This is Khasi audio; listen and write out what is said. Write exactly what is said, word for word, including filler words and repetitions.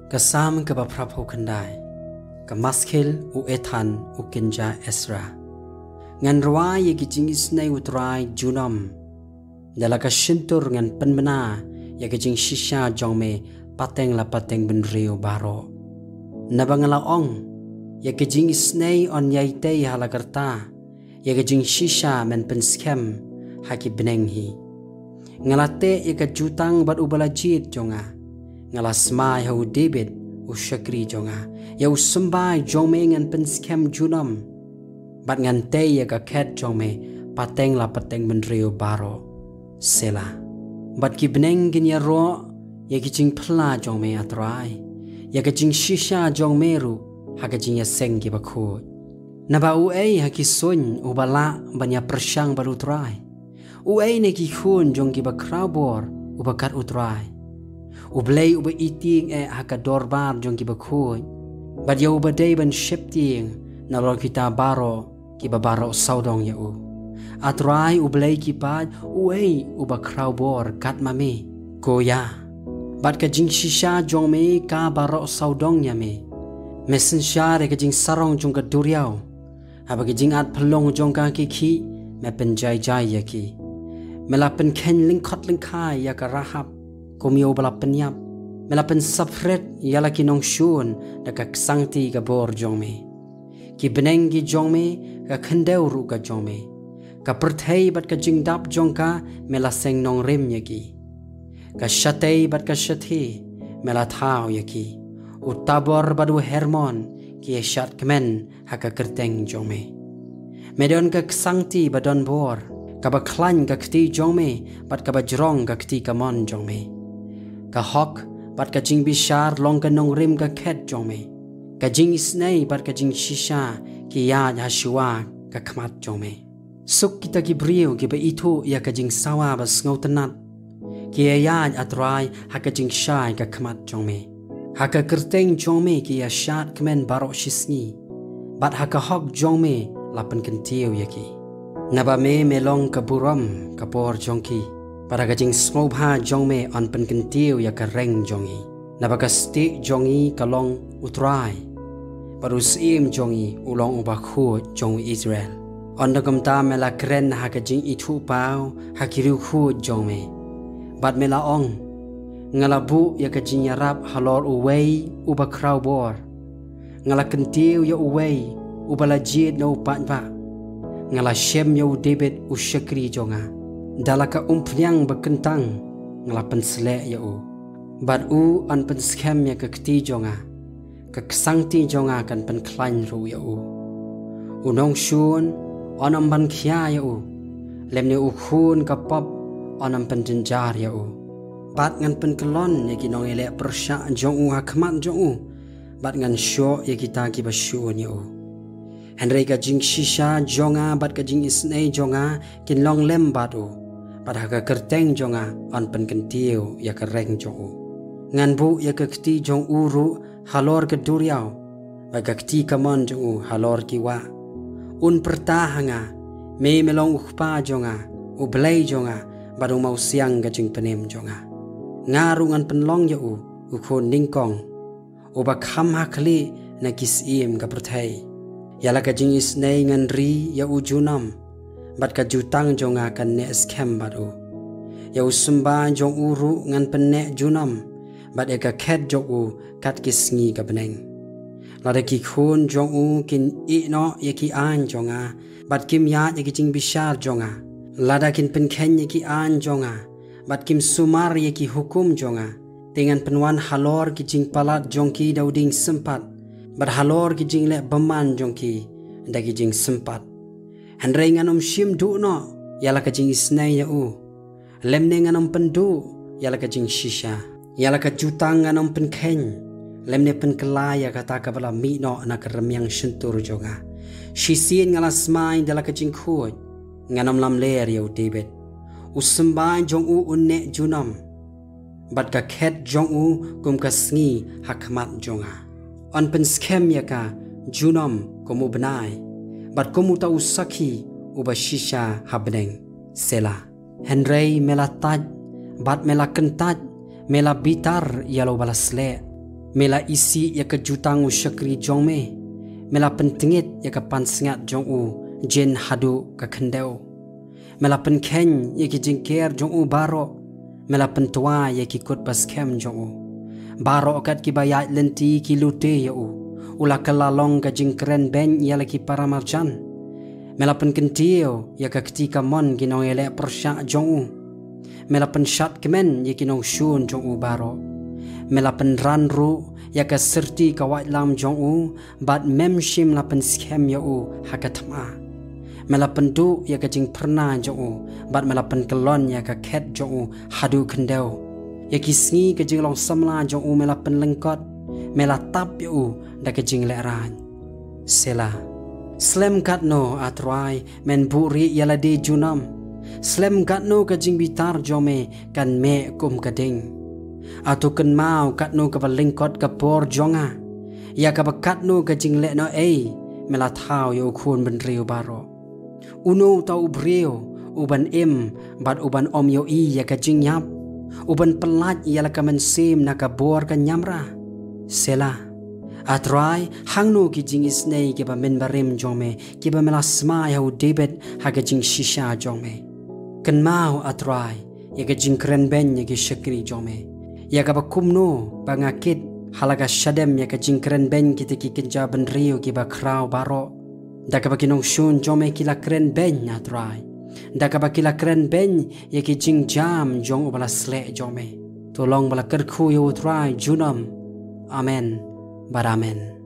Ka Salm kaba phraphew khyndai. Ka Maskil u Ethan u kynja Ezra. Ngan rwai ïa ki jingisynei u Trai junom. Da la ka shyntur ngan pynbna ïa ka jingshisha jong me pateng la pateng bynriew baroh. Naba nga la ong, ïa ka jingisynei yn ïai tei ha la ka rta, ïa ka jingshisha men pynskhem ha ki bneng hi. Nga la teh ïa ka jutang bad uba la jied jong nga. Nga la smai ha u David u shakri jong nga. Ïa u symbai jong me ngan pynskhem junom. Bad ngan tei ïa ka khet jong me pateng la pateng bynriew baroh. Selah. Bad ki bneng kin ïaroh ïa ki jingphylla jong me, A Trai, ïa ka jingshisha jong me ruh ha ka jingïaseng ki bakhuid. Naba uei ha ki suiñ uba lah ban ïapyrshang bad u Trai? Uei na ki khun jong ki bakhraw bor uba kat u Trai? U Blei uba i tieng eh ha ka dorbar jong ki bakhuid, bad ïa uba dei ban sheptieng nalor kita baroh kiba baroh sawdong ïa u. A Trai, U Blei ki paid, uei uba khraw bor kat ma me? Ko ïa. Bad ka jingshisha jong me ka baroh sawdong ïa me. Me synshar ïa ka jingsarong jong ka duriaw. Haba ki jingat phyllung jong ka ki khih, me pynjaijai ïa ki. Me la pynkheiñ lyngkhot lyngkhai ïa ka Rahab, kum ïa uba la pynïap. Me la pynsaphriang ïa la ki nongshun da ka ksangti ka bor jong me. Ki bneng ki jong me, ka khyndew ruh ka jong me. Ka pyrthei bad ka jingdap jong ka, me la seng nongrim ïa ki. Ka shatei bad ka shathie, me la thaw ïa ki. U Tabor bad u Hermon, ki ïashad kmen ha ka kyrteng jong me. Me don ka ksangti ba don bor, kaba khlaiñ ka kti jong me, bad kaba jrong ka kti kamon jong me. Ka hok bad ka jingbishar long ka nongrim ka khet jong me. Ka jingisynei bad ka jingshisha ki ïaid ha shuwa ka khmat jong me. Suk kita ki briew kiba ithuh ïa ka jingsawa ba sngewtynnat. Ki ïaid, A Trai, ha ka jingshai ka khmat jong me. Ha ka kyrteng jong me ki ïashad kmen baroh shisngi. Bad ha ka hok jong me la pynkyntiew ïa ki. Naba me me long ka burom ka por jong ki. Bad ha ka jingsngewbha jong me yn pynkyntiew ïa ka reng jong ngi. Naba ka stieh jong ngi ka long u Trai, bad u Syiem jong ngi u long u Bakhuid jong u Israel. Ynda kumta me la kren ha ka jingithuhpaw ha ki riewkhuid jong me. Bad me la ong, nga la buh ïa ka jingïarap halor uwei uba khraw bor. Nga la kyntiew ïa uwei uba la jied na u paidbah. Nga la shem ïa u David u shakri jong nga. Da la ka umphniang ba kyntang nga la pynsleh ïa u. Bad u yn pynskhem ïa ka kti jong nga. Ka ksangti jong nga kan pynkhlaiñ ruh ïa u. U nongshun yn ym ban khia ïa u, lymne u khun ka pop yn ym pynjynjar ïa u. Bad ngan pynkyllon ïa ki nongïaleh pyrshah jong u ha khmat jong u, bad ngan shoh ïa kita kiba shun ïa u. Hynrei ka jingshisha jong nga bad ka jingisynei jong nga kin long lem bad u, bad ha ka kyrteng jong nga yn pynkyntiew ïa ka reng jong u. Ngan buh ïa ka kti jong u ruh halor ka duriaw, bad ka kti kamon jong u halor ki wah. Un pyrta ha nga, me me long u Kpa jong nga, u Blei jong nga, bad u Mawsiang ka jingpynim jong nga. Nga ruh ngan pynlong ïa u u khun nyngkong, uba kham ha khlieh na ki syiem ka pyrthei. Ïa la ka jingisynei ngan ri ïa u junom, bad ka jutang jong nga kan neh skhem bad u. Ïa u symbai jong u ruh ngan pynneh junom, bad ïa ka khet jong u kat ki sngi ka bneng. Lada ki khun jong u kin ïeh noh ïa ki aiñ jong nga, bad kim ïaid ïa ki jingbishar jong nga. Lada kin pynkheiñ ïa ki aiñ jong nga, bad kim sumar ïa ki hukum jong nga. Te ngan pynwan halor ki jingpalat jong ki da u dieng sympat, bad halor ki jingleh bymman jong ki da ki jingsympat. Hynrei ngan ym shim duh noh ïa la ka jingisynei ïa u, lymne ngan ym pynduh ïa la ka jingshisha. Ïa la ka jutang ngan ym pynkheiñ, lymne pynkylla ïa kata kaba la mih noh na ka rmiang shyntur jong nga. Shisien nga la smai da la ka jingkhuid, ngan ym lamler ïa u David. U symbai jong u un neh junom, bad ka khet jong u kum ka sngi ha khmat jong nga. Yn pynskhem ïa ka junom kum u bnai, bad kum uta u sakhi uba shisha ha bneng. Selah. Hynrei me la tait, bad me la kyntait, me la bitar ïa la uba la sleh. Me la isih ïa ka jutang u shakri jong me. Me la pyntngit ïa ka pansngiat jong u jin haduh ka khyndew. Me la pynkheiñ ïa ki jingker jong u baroh. Me la pyntwa ïa ki kut ba skhem jong u. Baroh kat kiba ïaid lynti ki lute ïa u. U la kylla long ka jingkren beiñ ïa la ki paramarjan. Me la pynkyntiew ïa ka kti kamon ki nongïaleh pyrshah jong u. Me la pynshat kmen ïa ki nongshun jong u baroh. Me la pynran ruh ïa ka syrti ka waitlam jong u, bad mem shym la pynskhem ïa u ha ka thma. Me la pynduh ïa ka jingphyrnai jong u, bad me la pynkyllon ïa ka khet jong u haduh khyndew. Ïa ki sngi ka jinglong samla jong u me la pynlyngkot. Me la tap ïa u da ka jinglehrain. Sela. Slem katno, A Trai, men buhrieh ïa lade junom. Slem katno ka jingbitar jong me kan meh kum ka ding. Ato kynmaw katno kaba lyngkot ka por jong nga. Ïa kaba katno ka jinglehnohei me la thaw ïa u khun bynriew baroh. Uno uta u briew uban im bad uban ym ïohi ïa ka jingïap, uban pyllait ïa la ka mynsiem na ka bor ka ñiamra. Sela. A Trai, hangno ki jingisynei kiba mynbarim jong me, kiba me la smai ha u David ha ka jingshisha jong me? Kynmaw, A Trai, ïa ka jingkren beiñ ïa ki shakri jong me. Ïa kaba kumno ba nga kit ha la ka shadem ïa ka jingkren beiñ kita ki kynja bynriew kiba khraw baroh. Da kaba ki nongshun jong me ki la kren beiñ, A Trai. Da kaba ki la kren beiñ ïa ki jingjam jong uba la sleh jong me. To long ba la kyrkhu ïa U Trai junom. Amen bad amen.